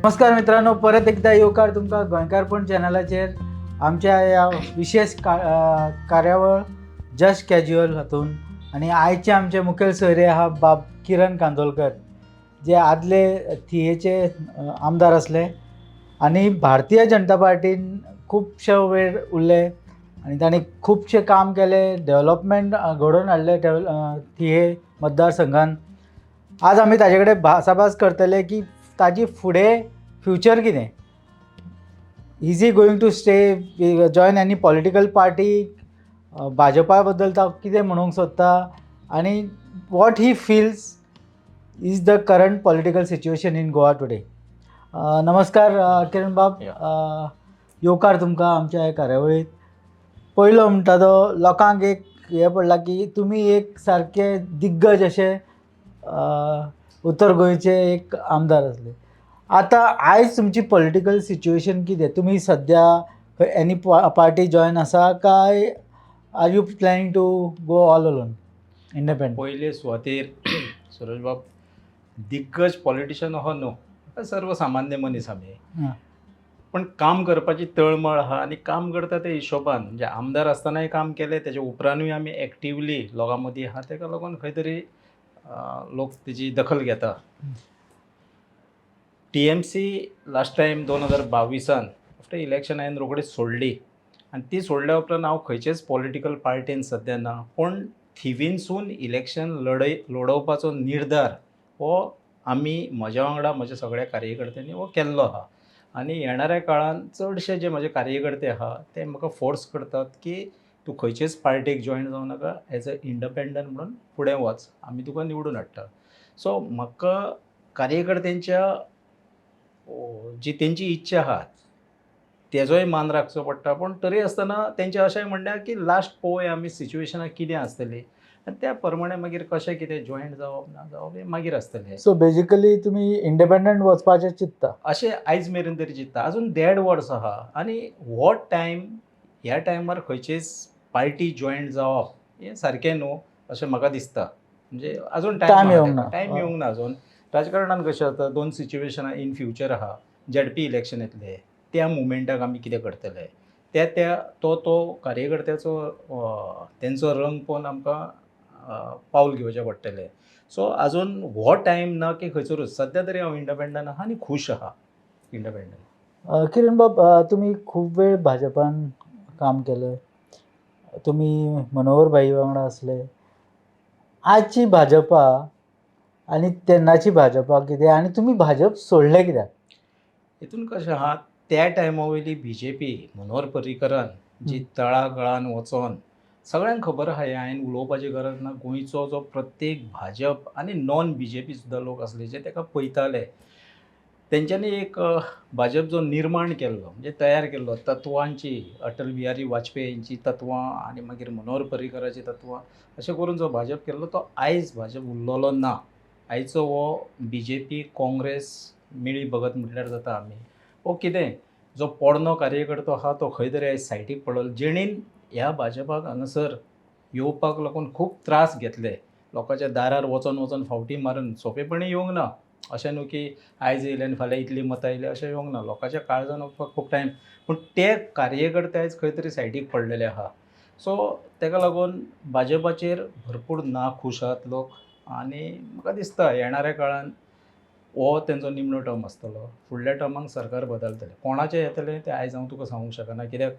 नमस्कार मित्रांनो, परत एकदा येवकार तुमकां गोंयकारपण चॅनलाचेर आमच्या ह्या विशेश कार्यावळ जस्ट कॅज्युअल हातून. आनी आयचे आमचे मुखेल सोयरे आहा बाब किरण कांदोलकर, जे आदले थियेचे आमदार आसले आनी भारतीय जनता पार्टीन खुबशे वेळ उरले आनी तांणी खुबशें काम केलें, डेवलपमेंट घडोवन हाडलें थिये मतदारसंघान. आज आमी ताजे कडेन भासाभास करतले की ताजी फुडें फ्युचर कितें, is he going to stay, join any political party, Bhajpa बद्दल तो कितें म्हणूंक सोदता आनी what he feels is the current political situation in Goa today. नमस्कार किरण बाब. येवकार तुमकां आमच्या ह्या कार्यावळींत. पयलो म्हणटा तो लोकांक एक हें पडलां की तुमी एक सारके दिग्गज अशे उत्तर गोंयचे एक आमदार आसले. आतां आयज तुमची पॉलिटिकल सिच्युएशन कितें? तुमी सद्या एनी पार्टी जॉयन आसा काय are you planning to go all alone, independent? पयले सुवातेर सुरजबाब, दिग्गज पॉलिटिशन हो न्हू, सर्वसामान्य मनीस आमी, पण काम करपाची तळमळ आहा आनी काम करता ते हिशोबान. म्हणजे आमदार आसतनाय काम केलें, तेच्या उपरांतूय आमी एक्टिवली लोकां मदीं आहा. तेका लागून खंय तरी लोक तेजी दखल घेता. टीएमसी लास्ट टायम 2022न आफ्टर इलेक्शन हांवें रोखडीच सोडली आनी ती सोडल्या उपरांत हांव खंयचेच पॉलिटिकल पार्टीन सद्या ना, पूण थिवीनसून इलेक्शन लढय लडोवपाचो निर्धार हो आमी म्हज्या वांगडा म्हज्या सगळ्या कार्यकर्त्यांनी हो केल्लो आहा. आनी येणाऱ्या काळान चडशे जे म्हजे कार्यकर्ते आहा ते म्हाका फोर्स करतात की तूं खंयचेच पार्टीक जॉयन जावं नाका, एज अ इंडपेंडंट म्हणून फुडें वच, आमी तुका निवडून हाडटा. सो म्हाका कार्यकर्त्यांच्या जी तेंची इच्छा आहा तेजोय मान राखचो पडटा, पूण तरी आसतना तेंचें अशें म्हणणें आहा की लास्ट पळोवया आमी सिच्युएशनां कितें आसतली आनी त्या प्रमाणे मागीर कशें कितें जॉयन जावप ना जावप हें मागीर आसतलें. सो बेजिकली तुमी इंडिपेंडंट वचपाचें चिंत्ता? अशें आयज मेरेन तरी चिंत्ता. अजून देड वर्स आहा आनी हो टायम, ह्या टायमार खंयचीच पार्टी जॉयन जावप हें सारकें न्हू अशें म्हाका दिसता. म्हणजे अजून टायम टायम येवंक ना. टायम येवंक ना अजून. राजकारणान कशें जाता, दोन सिच्युएशनां इन फ्युचर आहा. झेडपी इलेक्शन येतलें, त्या मुमेंटाक आमी कितें करतले, त्या त्या तो तो कार्यकर्त्याचो तेंचो रंग पळोवन आमकां पावल घेवचें पडटलें. सो अजून हो टायम ना की खंयसरूच. सद्या तरी हांव इंडिपेंडंट आहा आनी खूश आहा इंडिपेंडंट. किरण बाब, तुमी खूब वेळ भाजपान काम केलें, तुमी मनोहर भाई वांगडा आसले. आजची भाजपा आनी तेन्नाची भाजपा कितें आनी तुमी भाजप सोडलें कित्याक? हितून कशें आहा, त्या टायमा वयली बीजेपी मनोहर पर्रीकरान जी तळागाळान वचोन, सगळ्यांक खबर आहा, हें हांवें उलोवपाची गरज ना. गोंयचो जो प्रत्येक भाजप आनी नॉन बीजेपी सुद्दां लोक आसले जे ताका पळयताले, तेंच्यांनी एक भाजप जो निर्माण केल्लो, म्हणजे तयार केल्लो तत्वांची, अटल बिहारी वाजपेयींची तत्वां आनी मागीर मनोहर पर्रीकराची तत्वां, अशें करून जो भाजप केल्लो तो आयज भाजप उरलेलो ना. आयचो हो बीजेपी काँग्रेस मिळी भगत म्हटल्यार जाता आमी. हो कितें जो पोरणो कार्यकर्तो आहा तो खंय तरी आयज सायडीक पडलो, जेणेन ह्या भाजपाक हांगासर येवपाक लागून खूब त्रास घेतले. लोकांच्या दारार वचोन वचोन फावटी मारून सोंपेपणी येवंक ना. अशें न्हू की आयज येयले आनी फाल्यां इतलीं मतां येयली, अशें येवंक ना. लोकांच्या काळजान वचपाक खूब टायम, पूण ते कार्यकर्ते आयज खंय तरी सायडीक पडलेले आहा. सो तेका लागून भाजपाचेर भरपूर ना खूश आहात लोक आनी म्हाका दिसता येणाऱ्या काळान हो तेंचो निमणो टर्म आसतलो. फुडल्या टर्माक सरकार बदलतलें. कोणाचें येतलें तें आयज हांव तुका सांगूंक शकना, कित्याक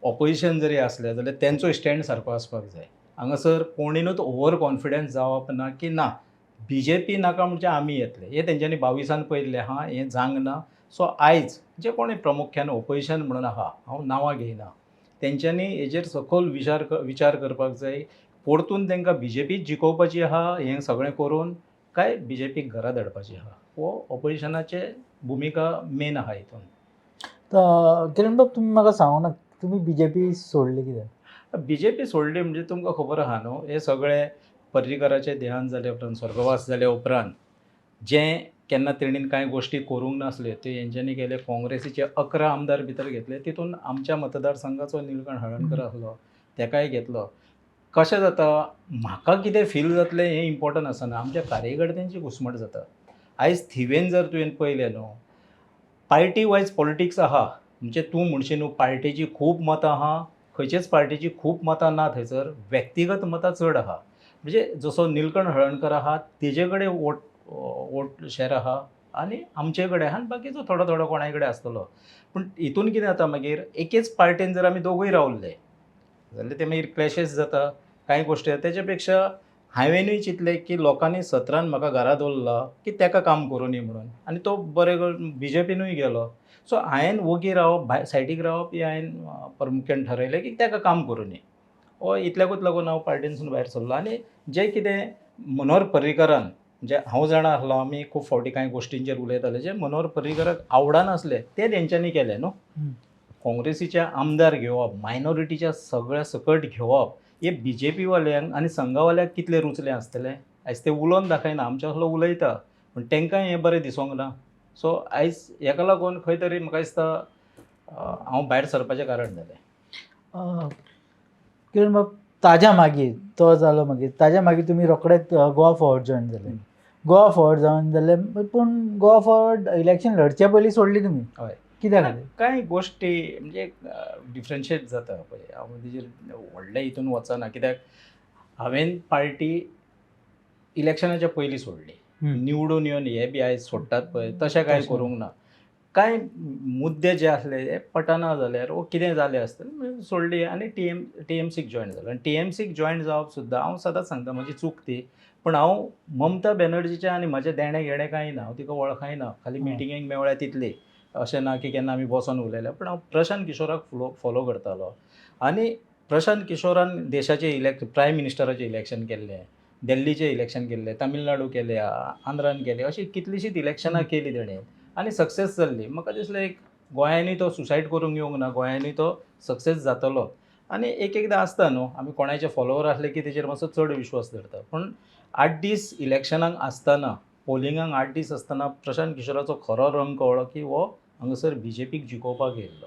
ऑपोजिशन जरी आसलें जाल्यार तेंचो स्टँड सारको आसपाक जाय. हांगासर कोणीनूच ओवर कॉन्फिडन्स जावप ना की ना, बीजेपी नाका म्हणजे आमी येतले. हें तेंच्यांनी 22न पळयल्लें आहा, हें जावंक ना. सो आयज जे कोणी प्रामुख्यान ओपोजिशन म्हणून आहा, हांव नांवां घेयना, तेंच्यांनी हेजेर सखोल विचार करपाक जाय. परतून तांकां बीजेपी जिखोवपाची आहा हें सगळें करून, काय बीजेपीक घरा धाडपाची आहा, हो ऑपोजिशनाचे भुमिका मेन आहा हितून. तर किरण बाब, तुमी म्हाका सांगू ना, तुमी बीजेपी सोडली कित्याक? बीजेपी सोडली म्हणजे तुमकां खबर आहा न्हू, हे सगळे पर्रीकराचें देहांत जाले उपरांत, स्वर्गवास जाले उपरांत जें केन्ना तेणीन कांय गोश्टी करूंक नासल्यो त्यो हेंच्यांनी केले. काँग्रेसीचे 11 आमदार भितर घेतले, तितून आमच्या मतदारसंघाचो निलकंठ हळर्णकर आसलो, तेकाय घेतलो. कशें जाता, म्हाका कितें फील जातलें हें इम्पॉर्टंट आसना, आमच्या कार्यकर्त्यांची घुसमट जाता. आयज थिवेन जर तुवें पळयलें न्हू पार्टी वायज पॉलिटिक्स आहा. म्हणजे तूं म्हणशी न्हू पार्टेची खूब मतां आहा, खंयचेच पार्टीची खूब मतां ना, थंयसर व्यक्तिगत मतां चड आहा. म्हणजे जसो निलकंठ हळर्णकर आहा तेजे कडेन वोट शेर आहा आनी आमचे कडेन आहा आनी बाकीचो थोडो थोडो कोणाय कडेन आसतलो. पूण हितून कितें जाता मागीर एकेच पार्टेन जर आमी दोगूय रावले जाल्यार ते मागीर क्लॅशीस जाता, कांय गोश्टी जाता. तेच्या पेक्षा हांवेनूय चिंतलें की लोकांनी सतरान म्हाका घरा दवरला की तेका काम करुनी म्हणून, आनी तो बरें करून बी जे पीनूय गेलो. सो हांवें वोगी रावप, भायर सायडीक रावप हें हांवें प्रामुख्यान ठरयलें की तेका काम करुनी. हो इतल्याकूच लागून हांव पार्टीनसून भायर सरलो. आनी जें कितें मनोहर पर्रीकरान, म्हणजे हांव जाणा आसलो, आमी खूब फावटी कांय गोश्टींचेर उलयताले, जे मनोहर पर्रीकराक आवडनासलें तें तेंच्यांनी केलें न्हू. काँग्रेसीचे आमदार घेवप, मायनॉरिटीच्या सगळ्या सकट घेवप, हे बी जे पीवाल्यांक आनी संघावाल्यांक कितलें रुचलें आसतलें. आयज ते उलोवन दाखयना, आमच्या असलो उलयता, पूण तांकां हें बरें दिसोंक ना. सो आयज हेका लागून खंय तरी म्हाका दिसता हांव भायर सरपाचें कारण जालें. किरण बाब, ताज्या मागीर तो जालो, मागीर ताज्या मागीर तुमी रोखडेच गोवा फॉरवर्ड जॉयन जाले. गोवा फॉरवर्ड जॉयन जाले, पूण गोवा फॉरवर्ड इलेक्शन लढचे पयलीं सोडली तुमी. हय. कित्या खातीर? कांय गोश्टी म्हणजे डिफरन्शिएट जाता पळय, हांव तेजेर व्हडले हितून वचना, कित्याक हांवें पार्टी इलेक्शनाच्या पयलीं सोडली. निवडून येवन हे बी आयज सोडटात पळय तशें कांय तशें. करूंक ना. कांय मुद्दे जे आसले ते पटना जाल्यार वो कितें जालें आसतलें म्हणून सोडली आनी टी एम सीक जॉयन जालो. आनी टी एम सीक जॉयन जावप सुद्दां हांव सदांच सांगता म्हजी चूक ती, पूण हांव ममता बॅनर्जीचें आनी म्हजें देणें घेणें कांय ना, हांव तिका वळखय ना, खाली मिटिंगेक मेळ्ळ्या तितली, अशें ना की केन्ना आमी बसोन उलयल्या. पूण हांव प्रशांत किशोराक फोलो करतालो आनी प्रशांत किशोरान देशाचें प्रायम मिनिस्टराचें इलेक्शन केल्लें, दिल्लीचें इलेक्शन केल्लें, तामिळनाडू केल्या, आंध्रान केलें, अशीं कितलींशींच इलेक्शनां केलीं तेणें आनी सक्सेस जाल्ली. म्हाका दिसलें एक गोंयांनी तो सुसायड करूंक येवंक ना, गोंयांनी तो सक्सेस जातलो. आनी एक एकदां आसता न्हू, आमी कोणायचे फॉलोवर आसले की तेजेर मातसो चड विश्वास दवरता. पूण 8 दीस इलेक्शनाक आसतना, पोलिंगाक 8 दीस आसतना प्रशांत किशोराचो खरो रंग कळ्ळो की हो हांगासर बी जे पीक जिखोवपाक येयल्लो,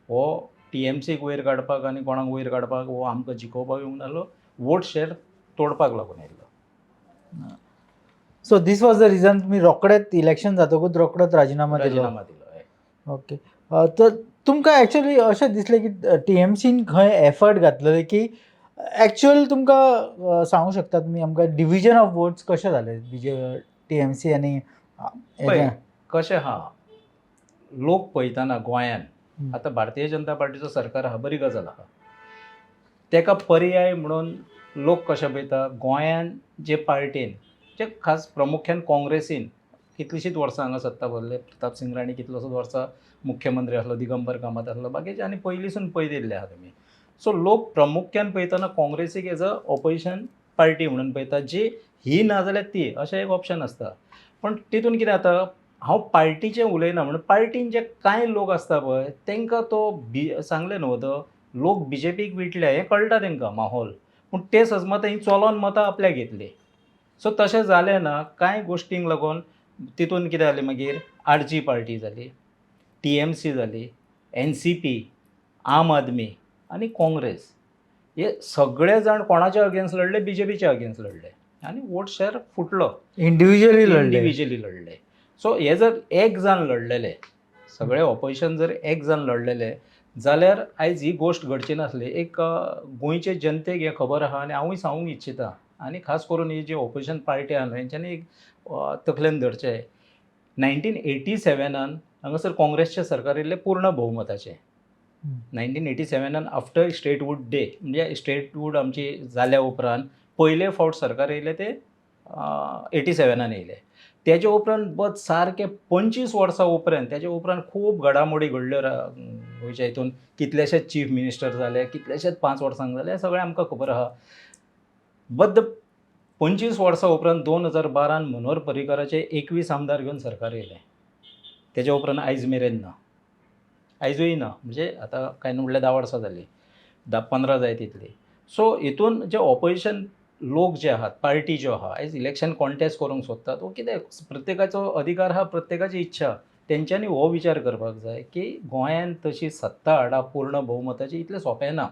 हो टी एम सीक वयर काडपाक आनी कोणाक वयर काडपाक, हो आमकां जिखोवपाक येवंक नासलो, वोट शेर तोडपाक लागून येयल्लो. So this was the reason तुमी रोखडेच इलेक्शन जातकूच रोखडोच राजिनामा दिलो. राजिनामा दिलो, हय. ओके, तर तुमकां एक्चुअली अशें दिसलें की टी एम सीन खंय एफर्ट घातलेले की एक्चुअल तुमकां सांगूंक शकता तुमी आमकां डिविजन ऑफ वोट्स कशें जालें B J T M C आनी पळय कशें आहा, लोक पळयतना गोंयान आतां भारतीय जनता पार्टीचो सरकार आहा, बरी गजाल आहा, तेका पर्याय म्हणून लोक कशें पळयता, गोंयान जे पार्टीन, जे खास प्रामुख्यान काँग्रेसीन कितलींशींच वर्सां हांगा सत्ता भरले, प्रताप सिंग राणे कितलोसोच वर्सां मुख्यमंत्री आसलो, दिगंबर कामत आसलो, बाकीचे आनी पयलींसून पळयत येयल्ले आहा तुमी. सो लोक प्रामुख्यान पळयतना काँग्रेसीक एज अ ऑपोजिशन पार्टी म्हणून पळयता, जी ही ना जाल्यार ती, अशें एक ऑप्शन आसता. पूण तितून कितें जाता, हांव पार्टीचें उलयना, म्हणून पार्टीन जे कांय लोक आसता पळय तेंकां तो बी सांगलें न्हू, तो लोक बी जे पीक विटले हें कळटा तेंकां माहोल, पूण ते सजमत ही चलोन मतां आपल्याक घेतली. सो तशें जालें ना कांय गोश्टींक लागून तितून कितें जालें मागीर आर जी पार्टी जाली, टी एम सी जाली, एन सी पी, आम आदमी आनी काँग्रेस, हे सगळे जाण कोणाच्या अगेन्स्ट लढले, बी जे पीच्या अगेन्स्ट लढले आनी वोट शेर फुटलो. इंडिविज्युअली लढले. इंडिविज्युअली लढले. सो हे जर एक जाण लढलेले, सगळे ऑपोजिशन जर एक जाण लढलेले जाल्यार आयज ही गोश्ट घडची नासली. एक गोंयचे जनतेक हें खबर आहा आनी हांवूय सांगूंक इच्छिता, आनी खास करून ही जी ऑपोजिशन पार्टी आहा न्हू हेंच्यांनी एक तकलेन धरचें, 1987 हांगासर काँग्रेसचें सरकार येयल्लें पूर्ण भोवमताचें. 1987 आफ्टर स्टेटहूड डे, म्हणजे स्टेटहूड आमची जाल्या उपरांत पयले फावट सरकार येयलें तें 87 येयलें. तेजे उपरांत बद सारकें 25 वर्सां उपरांत, तेजे उपरांत खूब घडामोडी घडल्यो गोंयच्या हितून, कितलेशेच चीफ मिनिस्टर जाले, कितलेशेच 5 वर्सांक जाले, हें सगळें आमकां खबर आहा. बद्द 25 वर्सां उपरांत 2012 मनोहर पर्रीकाराचे 21 आमदार घेवन सरकार येयलें. तेज्या उपरांत आयज मेरेन ना, आयजूय ना, म्हणजे आतां कांय न्हू म्हणल्यार 10 वर्सां जालीं, 10-15 जायत येतली. सो हितून जे ऑपोजिशन लोक जे आहात, पार्टी ज्यो आहा, आयज इलेक्शन कॉन्टेस्ट करूंक सोदतात वो कितें, प्रत्येकाचो अधिकार आहा, प्रत्येकाची इच्छा, तेंच्यांनी हो विचार करपाक जाय की गोंयांत तशी सत्ता हाडप पूर्ण भोवमताची इतलें सोंपें ना.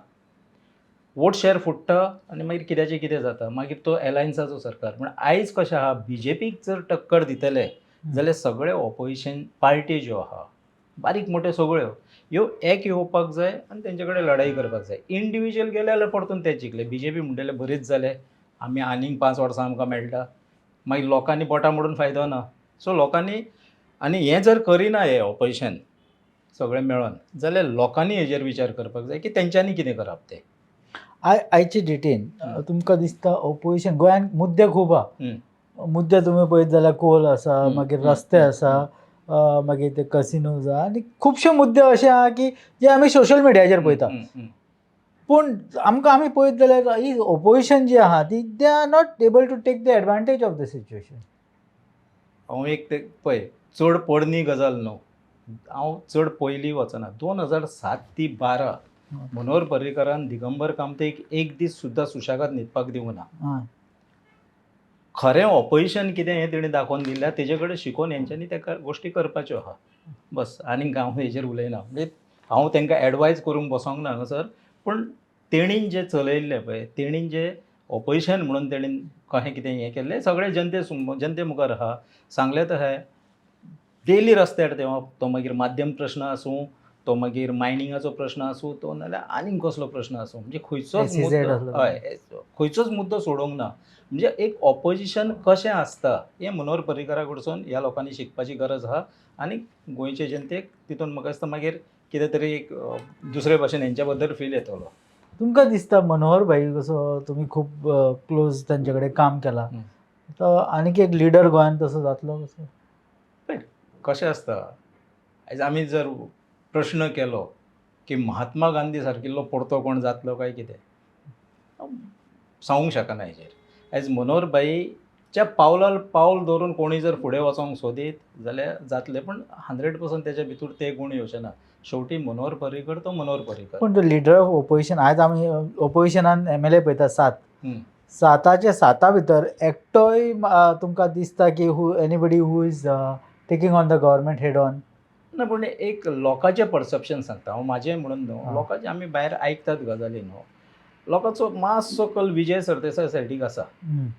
वोट शेर फुट्टा आनी मागीर कित्याचें कितें जाता, मागीर तो एलायन्साचो सरकार. पूण आयज कशें आहा, बी जे पीक जर टक्कर दितले जाल्यार सगळे ऑपोजिशन पार्टी ज्यो आहा बारीक मोट्यो सगळ्यो ह्यो एक येवपाक जाय आनी तेंचे कडेन लढाई करपाक जाय. इंडिविज्युअल गेले जाल्यार परतून ते जिखले. बी जे पी म्हणटले बरीच जाले, आमी आनीक 5 वर्सां आमकां मेळटा, मागीर लोकांनी बोटां मोडून फायदो ना. सो लोकांनी आनी हें जर करिना हें ऑपोजिशन सगळें मेळोन जाल्यार लोकांनी हेजेर विचार करपाक जाय की तेंच्यांनी कितें करप तें. आयचे डेटीन तुमकां दिसता ओपोजिशन गोंयांत मुद्दे खूब आहा, मुद्दे तुमी पळयत जाल्यार कोल आसा, मागीर रस्ते आसा, मागीर ते कसिनोज आहा आनी खुबशे मुद्दे अशे आहा की जे आमी सोशल मिडियाचेर पळयता. पूण आमकां आमी पळयत जाल्यार ही ओपोजिशन जी आहा ती they are not able to take the advantage of the situation. हांव एक ते पळय चड पोरणी गजाल न्हू, हांव चड पयलीं वचना. 2007 ते 12 मनोहर पर्रीकारान दिगंबर कामतेक एक दीस सुद्दां सुशेगाद न्हिदपाक दिवंक ना. खरें ऑपोजिशन कितें हें तेणें दाखोवन दिलें, तेजे कडेन शिकोवन हेंच्यांनी त्या गोश्टी करपाच्यो आहा. बस आनीक हांव हेजेर उलयना. म्हणजे हांव तांकां एडवायज करूंक बसोंक ना हांगासर, पूण तेणीन जें चलयल्लें पळय, तेणीन जें ऑपोजिशन म्हणून तेणीन कशें कितें हें केल्लें सगळें जनते मुखार आहा. सांगलें तशें डेली रस्त्यार देंवप, तो मागीर माध्यम प्रश्न आसूं, तो मागीर मायनिंगाचो प्रश्न आसूं, तो नाल्यार आनीक कसलो प्रश्न आसूं, म्हणजे खंयचोच मुद्दो, हय खंयचोच मुद्दो सोडूंक ना. म्हणजे एक ऑपोजिशन कशें आसता हें मनोहर पर्रीकारा कडसून ह्या लोकांनी शिकपाची गरज आहा. आनी गोंयचे जनतेक तितून म्हाका दिसता मागीर कितें तरी एक दुसरे भाशेन हेंच्या बद्दल फील येतलो. तुमकां दिसता मनोहर भाई कसो तुमी खूब क्लोज तांचे कडेन काम केलां, तर आनीक एक लिडर गोंयांत तसो जातलो कसो? कशें आसता, आयज आमी जर प्रश्न केलो की महात्मा गांधी सारकिल्लो परतो कोण जातलो काय कितें, सांगूंक शकना हेजेर. आयज मनोहर भाईच्या पावलार पावल दवरून कोणूय जर फुडें वचोंक सोदीत जाल्यार जातलें, पूण 100% तेच्या भितर ते गूण येवचे ना. शेवटी मनोहर पर्रीकर तो मनोहर पर्रीकर. पूण तो लिडर ऑफ ओपोजिशन, आयज आमी ओपोजिशनान MLA पळयता 7, 7च्या 7 भितर एकटोय तुमकां दिसता की who anybody who is taking on the government head on? ना, पूण एक लोकांचें परसेप्शन सांगता हांव, म्हाजें म्हणून न्हू, लोकांचें आमी भायर आयकतात गजाली न्हू. लोकांचो मातसो कल विजय सरदेसाय सायडीक आसा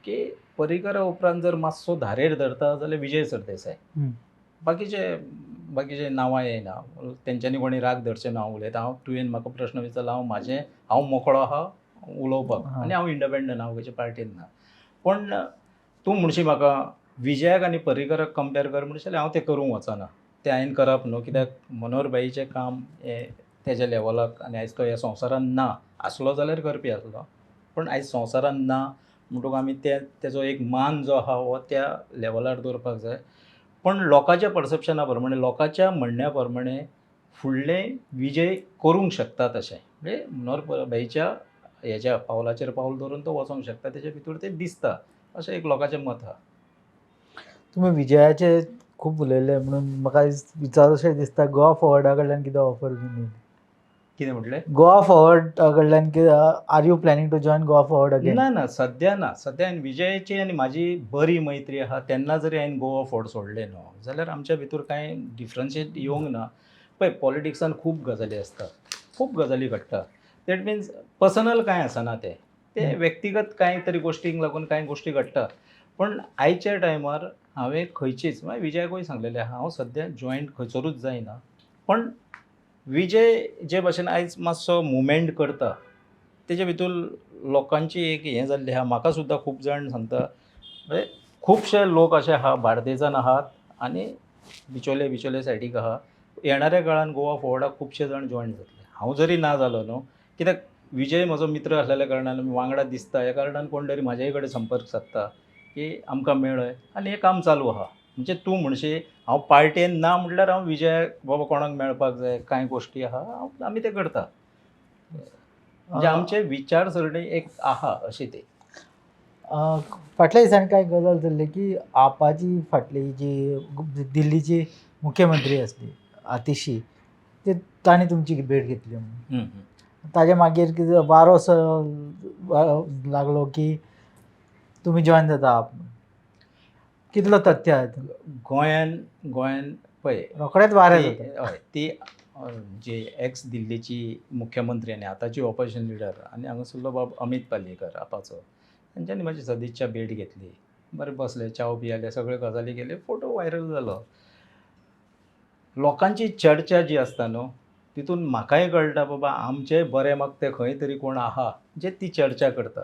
की पर्रीकरा उपरांत जर मातसो धारेर धरता जाल्यार विजय सरदेसाय. बाकीचे बाकीचे नांवां येयना, तेंच्यांनी कोणी राग धरचें ना. हांव उलयता, हांव तुवें म्हाका प्रश्न विचारला, हांव म्हाजें हांव मोकळो आहा उलोवपाक आनी हांव इंडिपेंडंट, हांव खंयच्या पार्टीन ना. पूण तूं म्हणशी म्हाका विजयाक आनी पर्रीकराक कंपेर कर म्हणशी जाल्यार हांव तें करूंक वचना, तें हांवें करप न्हू. कित्याक मनोहर भाईचें काम हें तेज्या लेवलाक आनी आयज तो ह्या संवसारान ना, आसलो जाल्यार करपी आसलो, पूण आयज संवसारान ना म्हणटकूच आमी ते तेजो एक मान जो आहा हो त्या लेवलार दवरपाक जाय. पूण लोकांच्या परसेप्शना प्रमाणे, लोकांच्या म्हणण्या प्रमाणे फुडलें विजय करूंक शकता तशें, म्हणजे मनोहर भाईच्या हेज्या पावलाचेर पावल दवरून तो वचोंक शकता, तेजे भितर तें दिसता, अशें एक लोकांचें मत आहा. तुमी विजयाचे खूब उलयले म्हणून म्हाका विचारूशें दिसता, गोवा फॉवर्डा कडल्यान कितें ऑफर घेवन येयली? कितें म्हटलें? गोवा फॉवर्डा कडल्यान कितें, are you planning to join Goa Forward again? ना ना, सद्या ना. सद्या हांवें विजयाची आनी म्हाजी बरी मैत्री आहा, तेन्ना जरी हांवें गोवा फॉवर्ड सोडलें न्हू जाल्यार आमच्या भितर कांय डिफरन्सीस येवंक ना. पळय पॉलिटिक्सान खूब गजाली आसता, खूब गजाली घडटा, that means personal कांय आसना, तें तें व्यक्तिगत कांय तरी गोश्टींक लागून कांय गोश्टी घडटा. पूण आयच्या टायमार हांवें खंयचीच, मागीर विजयाकूय सांगलेलें आहा, हांव सद्या जॉयंट खंयसरूच जायना. पूण विजय जे भाशेन आयज मातसो मुवमेंट करता तेजे भितर लोकांची एक हें जाल्लें आहा. म्हाका सुद्दां खूब जाण सांगता, म्हणजे खुबशे लोक अशे आहा बार्देजान आहात आनी बिचोले बिचोले सायडीक आहा, येणाऱ्या काळान गोवा फॉवर्डाक खुबशे जाण जॉयन जातले. हांव जरी ना जालो न्हू, कित्याक विजय म्हजो मित्र आसलेल्या कारणान वांगडा दिसता, ह्या कारणान कोण तरी म्हाज्याय कडेन संपर्क सादता की आमकां मेळय आनी हें काम चालू आहा. म्हणजे तूं म्हणशी हांव पार्टेन ना म्हटल्यार हांव विजयाक बाबा कोणाक मेळपाक जाय, कांय गोश्टी आहा आमी ते करता. म्हणजे आमचे विचारसरणी एक आहा अशी ती. फाटल्या दिसांनी कांय गजाल चल्ली की आपाची फाटली जी दिल्लीची मुख्यमंत्री आसली आतिशी, ते तांणी तुमची भेट घेतली म्हणून, ताजे मागीर कितें वारो असो लागलो की तुमी जॉयन जाता आप, कितलो तथ्य आहा? गोंयान गोंयान पळय रोखडेच वारें जाता. हय, ती जे एक्स दिल्लीची मुख्यमंत्री आनी आतांची ऑपोजिशन लिडर आनी हांगासरलो बाब अमीत पालयेकर आपाचो, तेंच्यांनी म्हाजी सदिच्छा भेट घेतली, बरें बसले, च्याव बी जाले, सगळे गजाली केले, फोटो व्हायरल जालो. लोकांची चर्चा जी आसता न्हू तितून म्हाकाय कळटा बाबा आमचेय बरें मागते खंय तरी कोण आहा जे ती चर्चा करता.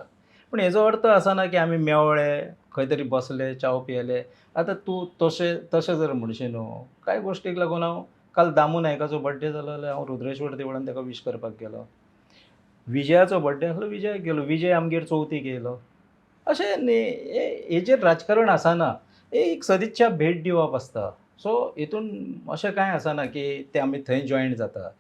पूण हेजो अर्थ आसना की आमी मेवळे खंय तरी बसले च्याव पियेले. आतां तूं तशें तशें जर म्हणशी न्हू कांय गोश्टीक लागून हांव काल दामू नायकाचो बड्डे जालो जाल्यार हांव रुद्रेश्वर देवळान ताका वीश करपाक गेलो. विजयाचो बड्डे आसलो विजयाक गेलो, विजय आमगेर चवथीक येयलो. अशें न्ही हेजेर राजकारण आसना, एक सदिच्छा भेट दिवप आसता. सो हितून अशें कांय आसना की ते आमी थंय जॉयन जाता.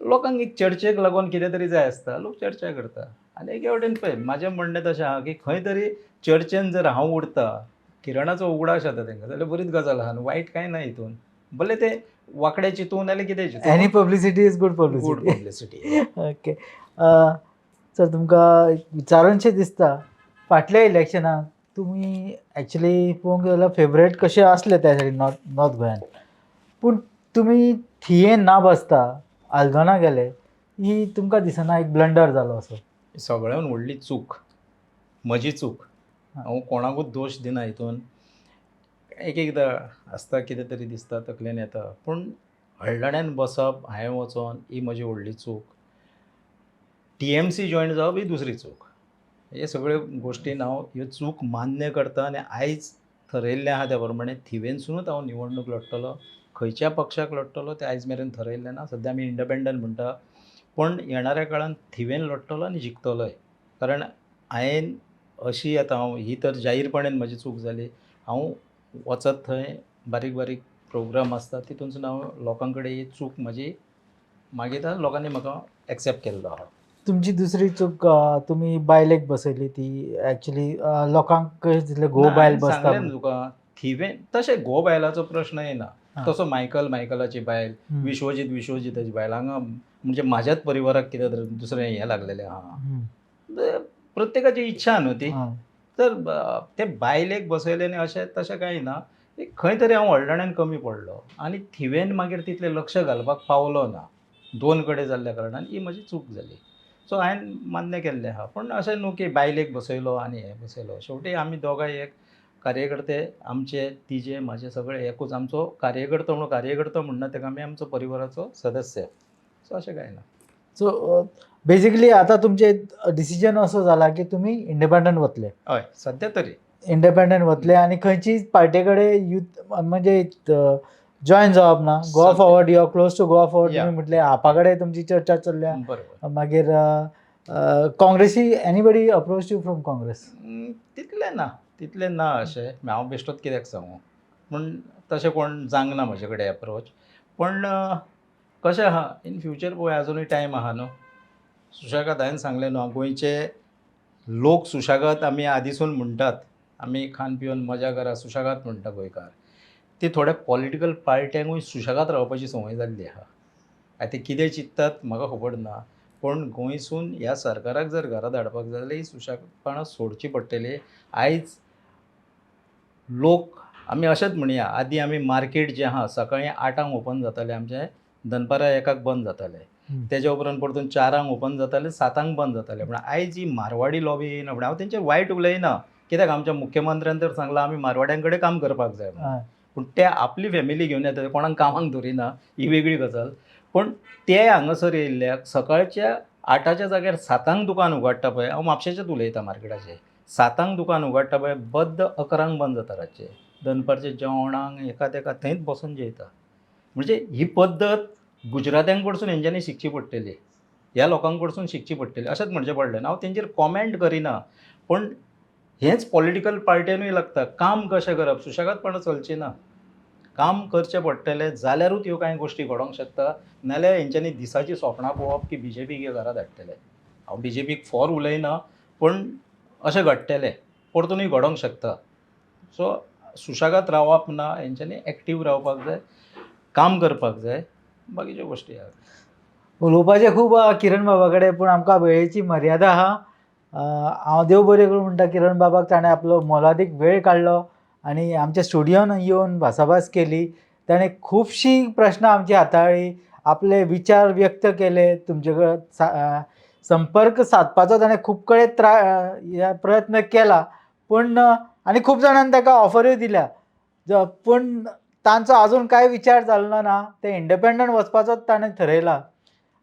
लोकांक एक चर्चेक लागून कितें तरी जाय आसता, लोक चर्चा करता. आनी एके वटेन पळय म्हाजें म्हणणें तशें आहा की खंय तरी चर्चेन जर हांव उरता, किरणाचो उगडास येता तांकां जाल्यार बरीच गजाल आहा न्हू, वायट कांय ना हितून. भले ते वांकडें चिंतूं नाल्यार कितें चिंतूं, any publicity is good good publicity. Publicity. Okay sir, तुमकां एक विचारूनशें दिसता, फाटल्या इलेक्शनाक तुमी एक्चुली पळोवंक गेल्यार फेवरेट कशे आसले त्या सायडीन नॉर्थ गोंयान, पूण तुमी थियेन ना बसता आल्दोना गेले, ही तुमकां दिसना एक ब्लंडर जालो असो? सगळ्यान व्हडली चूक म्हजी चूक, हांव कोणाकूच दोश दिना हितून. एक एकदां आसता कितें तरी दिसता तकलेन येता, पूण हळदण्यान बसप हांवें वचोन ही म्हजी व्हडली चूक. टीएमसी जॉयन जावप ही दुसरी चूक. हे सगळ्यो गोश्टीन हांव ह्यो चूक मान्य करता आनी आयज थरयल्लें आहा त्या प्रमाणे थिवेनसुनूच हांव निवडणूक लडटलो. खंयच्या पक्षाक लडटलो तें आयज मेरेन थरयल्लें ना. सद्या आमी इंडिपेंडंट म्हणटा, पूण येणाऱ्या काळान थिवेन लडटलो आनी जिखतलोय. कारण हांवें अशी आतां हांव ही तर जाहीरपणान म्हजी चूक जाली. हांव वचत थंय बारीक बारीक प्रोग्राम आसता तितूनसून हांव लोकां कडेन ही चूक म्हजी मागीर लोकांनी म्हाका एक्सेप्ट केल्लो आहा. तुमची दुसरी चूक, तुमी बायलेक बसयली ती एक्चुली लोकांक कशें दिसलें घोव ना, बायल हांवें बसता सांगलें म्हणून? न्हू तुका थिवेन तशें घोव बायलाचो प्रश्न येना. तसो मायकल मायकलाची बायल, विश्वजीत विश्वजीताची बायल, हांगा म्हणजे म्हाज्याच परिवाराक कितें तरी दुसरें हें लागलेलें आहा. प्रत्येकाची इच्छा न्हू ती. तर ते बायलेक बसयलें न्ही अशें तशें कांय ना. एक खंय तरी हांव हळदण्यान कमी पडलो आनी थिवेन मागीर तितलें लक्ष घालपाक पावलो ना, दोन कडेन जाल्ल्या कारणान ही म्हजी चूक जाली. सो हांवें मान्य केल्लें आहा, पूण अशें न्हू की बायलेक बसयलो आनी हें बसयलो. शेवटी आमी दोगांय एक कार्यकर्ते, आमचे तिजे म्हाजे सगळे एकूच. आमचो कार्यकर्तो म्हणून कार्यकर्तो म्हणना ताका, आमी आमचो परिवाराचो सदस्य. सो अशें कांय ना. सो बेजिकली आतां तुमचें डिसिजन असो जाला की तुमी इंडिपेंडंट वतले? हय, सद्या तरी इंडिपेंडंट वतले आनी खंयचीच पार्टे कडेन युथ म्हणजे जॉयन जावप ना. गोवा सद्या. Forward, you are close to Goa Forward. Yeah. तुमी म्हटलें आपा कडेन तुमची चर्चा चल्ल्या. बरोबर. मागीर काँग्रेसी, anybody approach you from Congress? तितलें ना, तितलें ना अशें हांव बेश्टोच कित्याक सांगू, पूण तशें कोण जावंक ना म्हजे कडेन एप्रोच. पूण कशें आहा इन फ्युचर पळोवया, आजुनूय टायम आहा न्हू. सुशेगाद हांवें सांगलें न्हू, गोंयचे लोक सुशेगाद आमी आदींसून म्हणटात, आमी खान पिवन मजा करा सुशेगाद म्हणटा गोंयकार. ती थोड्या पॉलिटिकल पार्ट्यांकूय सुशेगाद रावपाची संवय जाल्ली आहा. आतां ते कितें चिंत्तात म्हाका खबर ना, पूण गोंयसून ह्या सरकाराक जर घरा धाडपाक जाय जाल्यार ही सुशेगपणां सोडची पडटली. आयज लोक आमी अशेंच म्हणया, आदीं आमी मार्केट जें आहा सकाळीं 8 ओपन जातालें आमचें, दनपारां 1 बंद जातालें. तेज्या उपरांत परतून 4 ओपन जातालें, 7 बंद जातालें. पूण आयज ही मारवाडी लॉबी येयना. पूण हांव तेंचेर वायट उलयना, कित्याक आमच्या मुख्यमंत्र्यान तर सांगलां आमी मारवाड्यां कडेन काम करपाक जाय म्हणून. पूण ते आपली फॅमिली घेवन येता, कोणाक कामाक दवरिना, ही वेगळी गजाल. पूण ते हांगासर येयल्ल्याक सकाळच्या 8च्या जाग्यार 7 दुकान उगडटा पळय, हांव म्हापशेचेंच उलयतां मार्केटाचें, 7 दुकान उगडटा पळय, बद्द 11 बंद जाता रातचें. दनपारचें जेवणाक हेका तेका थंयच बसून जेयता. म्हणजे ही पद्दत गुजरात्यां कडसून हेंच्यांनी शिकची पडटली, ह्या लोकां कडसून शिकची पडटली अशेंच म्हणचें पडलें. हांव तेंचेर कॉमेंट करिना, पूण हेंच पॉलिटिकल पार्ट्यानूय लागता. काम कशें करप, सुशेगादपणां चलचीं ना, काम करचें पडटलें जाल्यारूच ह्यो कांय गोश्टी घडोवंक शकता. नाल्यार हेंच्यांनी दिसाचीं सोपणां पळोवप की बीजेपीक हे घरा धाडटले. हांव बीजेपीक फॉर उलयना, पूण अशें घडटलें, परतूनय घडोवंक शकता. सो सुशेगाद रावप ना, हेंच्यांनी एक्टीव रावपाक जाय, काम करपाक जाय, बाकीच्यो गोश्टी आहा. उलोवपाचें खूब आहा किरण बाबा कडेन, पूण आमकां वेळेची मर्यादा आहा. हांव देव बरें करूं म्हणटा किरण बाबाक, ताणें आपलो मोलादीक वेळ काडलो आनी आमच्या स्टुडियोन येवन भासाभास केली. ताणें खुबशीं प्रश्नां आमची हाताळ्ळी, आपले विचार व्यक्त केले. तुमचे कडेन संपर्क सादपाचो ताणें खूब कडेन प्रयत्न केला, पूण आनी खूब जाणांनी ताका ऑफरूय दिल्या, पूण तांचो अजून कांय विचार जाल्लो ना, ते इंडिपेंडंट वचपाचोच ताणें थरयला.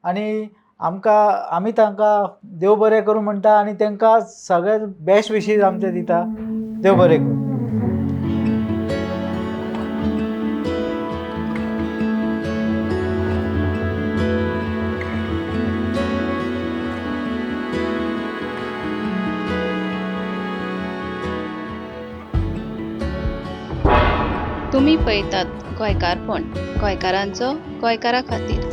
आनी आमकां आमी तांकां देव बरें करूं म्हणटा आनी तांकां सगळे बेस्ट विशीस आमचे दिता. देव बरें करूं. तुमी पळयतात गोंयकारपण, गोंयकारांचो गोंयकारा खातीर.